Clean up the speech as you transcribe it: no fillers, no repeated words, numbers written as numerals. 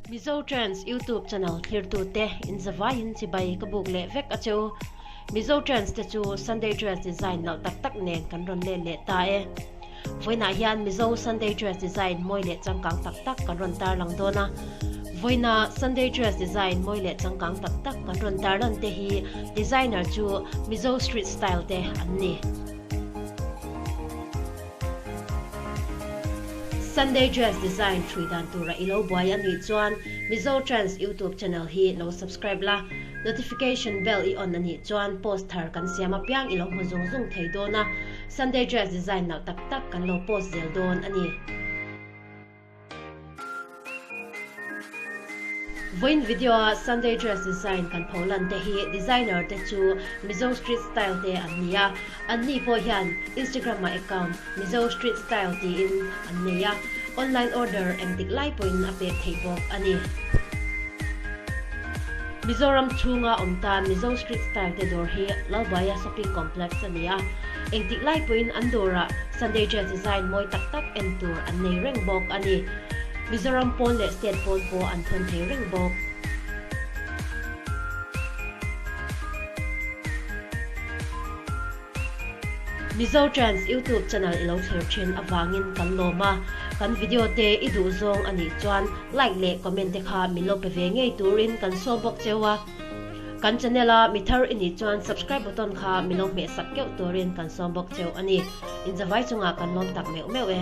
Mizo Trends YouTube channel thlirtute in zavaiin chibai ka buk leh vek a cheu. Mizo Trends te chu Sunday dress design nalh tak tak nen kan rawn let leh ta e. Vawiinah hian Mizo Sunday dress design mawi leh changkang tak tak kan rawn tarlang dawn a. Vawiina Sunday dress design mawi leh changkang tak tak kan rawn tarlan te hi designer chu Mizo Street Style te an ni. Sunday dress design thui dan tura i lo buai a nih chuan Mizo Trends YouTube channel hi lo subscribe la, notification bell i on a nih chuan post thar kan siam apiang i lo hmu zung zung thei dawn a, Sunday dress design nalh tak tak kan lo post zel dawn a ni. Vawiin video a Sunday dress design kan pho lan te hi designer te chu Mizo street style te an ni a, an ni pawh hian Instagram ah account Mizo street style tiin an nei a, online order engtik lai pawhin a pek theih bawk a ni. Mizoram chhunga awm tan Mizo street style te dawr hi Lalbaia shopping complex a ni a, engtik lai pawhin an dawrah Sunday dress design mawi tak tak en tur an nei reng bawk a ni. Mizoram pawn leh state pawn pawh an thawn thei reng bawk. Mizo Trends YouTube channel i lo thlir thin avangin kan lawm a, kan video te i duh zawng a nih chuan like leh comment te kha min lo pe ve ngei turin kan sawm bawk cheu a. Kan channel a mi thar i nih chuan subscribe button kha min lo hmeh sak keuh turin kan sawm bawk cheu a ni. Inzavai chungah kan lawm tak meuh meuh e.